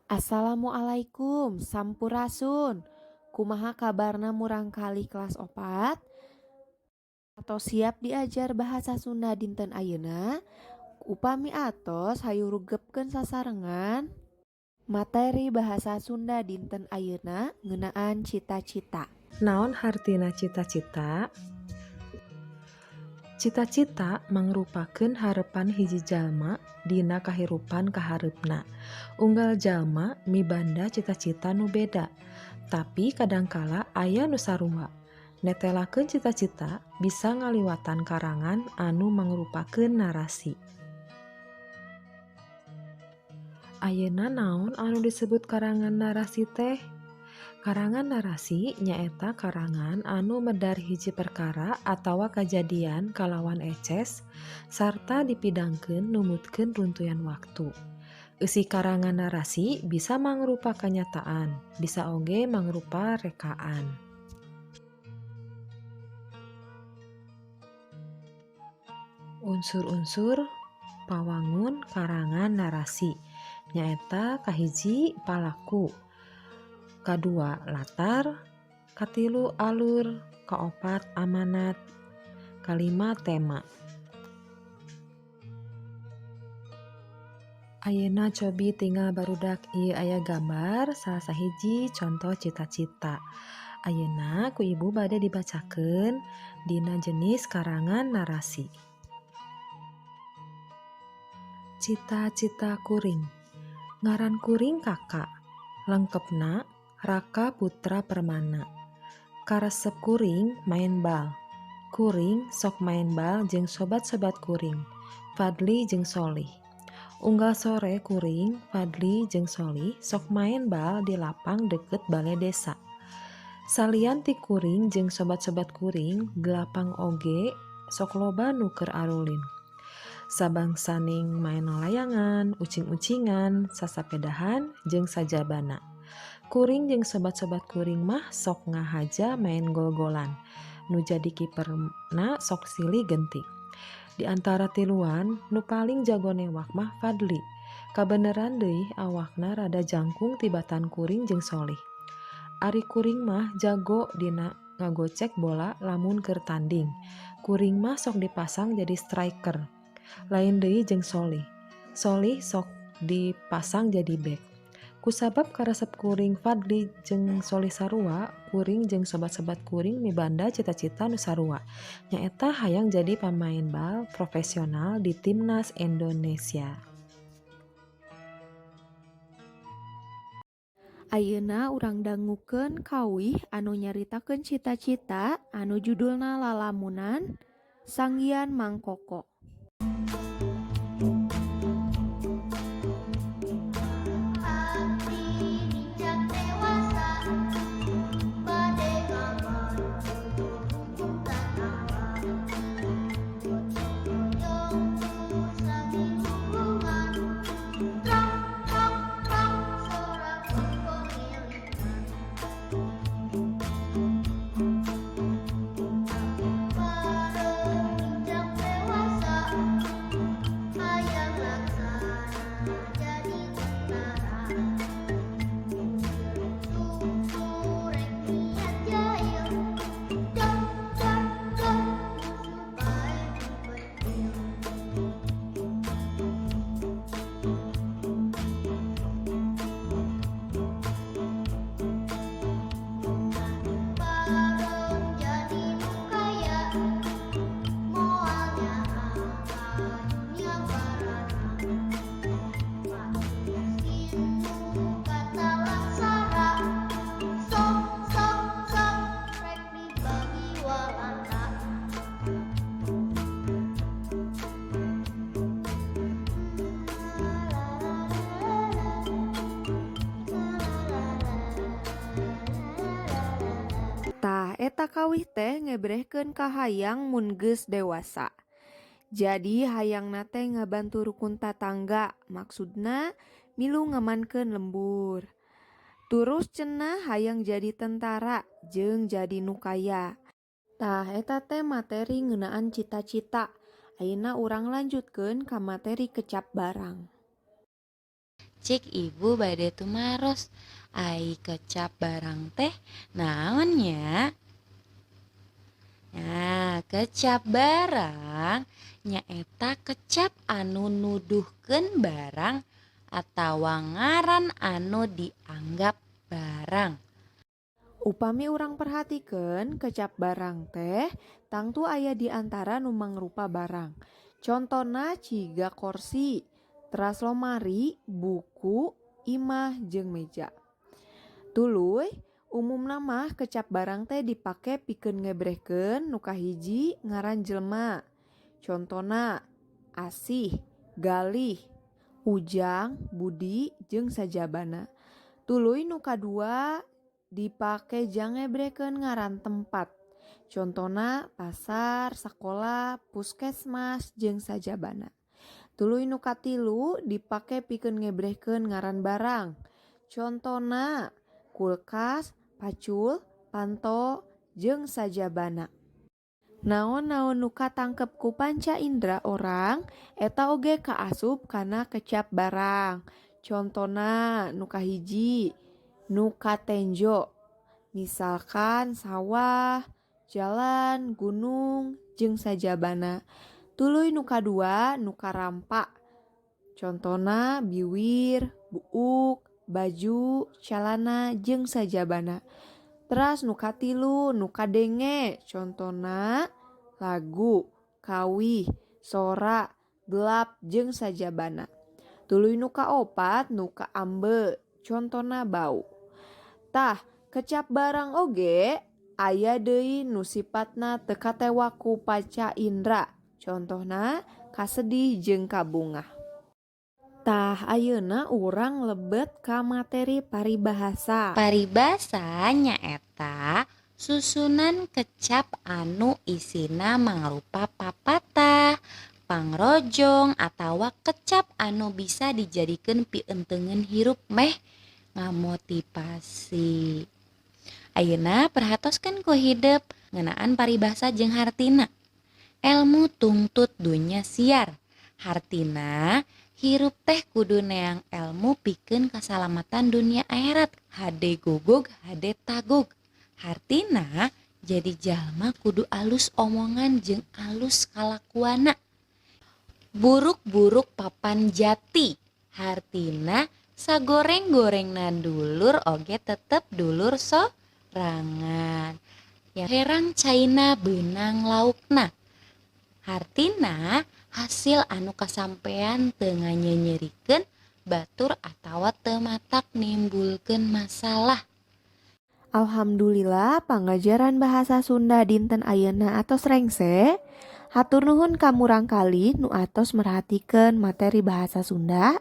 Assalamualaikum, sampurasun. Kumaha kabarna murangkalih kelas 4? Atos siap diajar bahasa Sunda dinten ayeuna? Upami atos hayu rugepkeun sasarengan. Materi bahasa Sunda dinten ayeuna ngeunaan cita-cita. Naon hartina cita-cita? Cita-cita mangrupakeun harepan hiji jalma dina kahirupan kahareupna. Unggal jalma mibanda cita-cita nu beda, tapi kadangkala aya nu sarua. Netelakeun cita-cita bisa ngaliwatan karangan anu mangrupakeun narasi. Ayeuna naon anu disebut karangan narasi teh? Karangan narasi nyaeta karangan anu medar hiji perkara atawa kajadian kalawan eces sarta dipidangkeun numutkeun runtuyan waktu. Eusi karangan narasi bisa mangrupa kanyataan, bisa oge mangrupa rekaan. Unsur-unsur pawangun karangan narasi nyaeta kahiji palaku, kadua latar, katilu alur, kaopat amanat, kalima tema. Ayeuna cobi tinggal barudak ieu aya gambar salah sahiji contoh cita-cita. Ayeuna ku ibu bade dibacakeun dina jenis karangan narasi. Cita-cita kuring. Ngaran kuring Kaka, lengkepna Raka Putra Permana. Karesep kuring main bal. Kuring sok main bal jeung sobat-sobat kuring, Fadli jeung Solih. Unggal sore kuring, Fadli jeung Solih sok main bal di lapang deukeut bale desa. Salian ti kuring jeung sobat-sobat kuring, di lapang oge sok loba nu keur arulin. Sabangsaning main layangan, ucing-ucingan, sasapedahan jeung sajabana. Kuring jeung sobat-sobat kuring mah sok ngahaja main gol-golan. Nu jadi kiperna sok silih genti. Di antara tiluan, nu paling jago newak mah Fadli. Kabeneran deui awakna rada jangkung tibatan kuring jeung Solih. Ari kuring mah jago dina ngagocek bola lamun keur tanding. Kuring mah sok dipasang jadi striker. Lain deui jeung Solih. Solih sok dipasang jadi bek. Kusabab karesep kuring Fadli jeung Solih sarua, kuring jeung sobat-sobat kuring mibanda cita-cita nu sarua, nyaeta hayang jadi pamain bal profesional di timnas Indonesia. Ayeuna urang dangukeun kawih anu nyaritakeun cita-cita anu judulna Lalamunan Sanggian Mang Koko. Abdi nincak dewasa, bade ngabantu rukun tatangga. Gotong royong ku sami hubungan, trok trok trok sorak gonggong ngilingan. Bareng nincak dewasa, hayang laksana jadi tentara. Surek niat jahil, dor dor dor musuh paeh dipentil. Bareng jadi nu kaya, moal nyaah ka dunia barana. Mati miskin nu katalaksara, sok sok sok rek dibagi walanda. Tah eta kawih teh ngebrehkeun ka hayang mun geus dewasa. Jadi hayangna teh ngabantu rukun tatangga, maksudna milu ngamankeun lembur. Turus cenah hayang jadi tentara jeung jadi nu kaya. Tah eta teh materi ngeunaan cita-cita. Ayeuna urang lanjutkeun ka materi kecap barang. Cik ibu bade tumaros. Ai kecap barang teh naon nya? Nah, kecap barang nyaeta kecap anu nuduhkeun barang atawa ngaran anu dianggap barang. Upami urang perhatikeun, kecap barang teh tangtu aya di antara nu mangrupa barang. Contona ciga korsi, teras lomari, buku, imah jeung meja. Tuluy, umumna mah kecap barang teh dipake pikeun ngebrehkeun nu kahiji ngaran jelema. Contona Asih, Galih, Ujang, Budi jeung sajabana. Tuluy nu kadua dipake jang ngebrehkeun ngaran tempat. Contona pasar, sakola, puskesmas jeung sajabana. Tuluy nu katilu dipake pikeun ngebrehkeun ngaran barang. Contona kulkas, pacul, panto jeung sajabana. Naon-naon nu katangkep ku panca indera orang eta oge kaasup kana kecap barang. Contona nu kahiji nu katenjo, misalkan sawah, jalan, gunung jeung sajabana. Tuluy nu kadua nu karampa. Contona biwir, buuk, baju, calana jeung sajabana. Teras nu katilu nu kadenge, contona lagu, kawih, sora, gelap jeung sajabana. Tuluy nu kaopat nu kaambe, contona bau. Tah, kecap barang oge aya deui nu sipatna teu katewa ku panca indera, contohna kasedih jeung kabungah. Tah, ayeuna urang lebet ka materi paribahasa. Paribasa nyaeta susunan kecap anu isina mangrupa papatah, pangrojong atawa kecap anu bisa dijadikeun pientengeun hirup meh ngamotivasi. Ayeuna perhatoskeun ku hidep ngeunaan paribasa jeung hartina. Elmu tungtut dunya siar. Hartina hirup teh kudu neang elmu pikeun kasalamatan dunia akhirat. Hade gogog hade tagog. Hartina jadi jalma kudu alus omongan jeung alus kalakuana. Buruk-buruk papan jati. Hartina sagoreng-gorengna dulur oge tetep dulur sorangan. Ya, herang caina beunang laukna. Hartina hasil anu kasampean teu nganyenyerikeun batur atawa teu matak nimbulkeun masalah. Alhamdulillah, pangajaran bahasa Sunda dinten ayeuna atos rengse. Hatur nuhun ka murangkalih nu atos merhatikeun materi bahasa Sunda.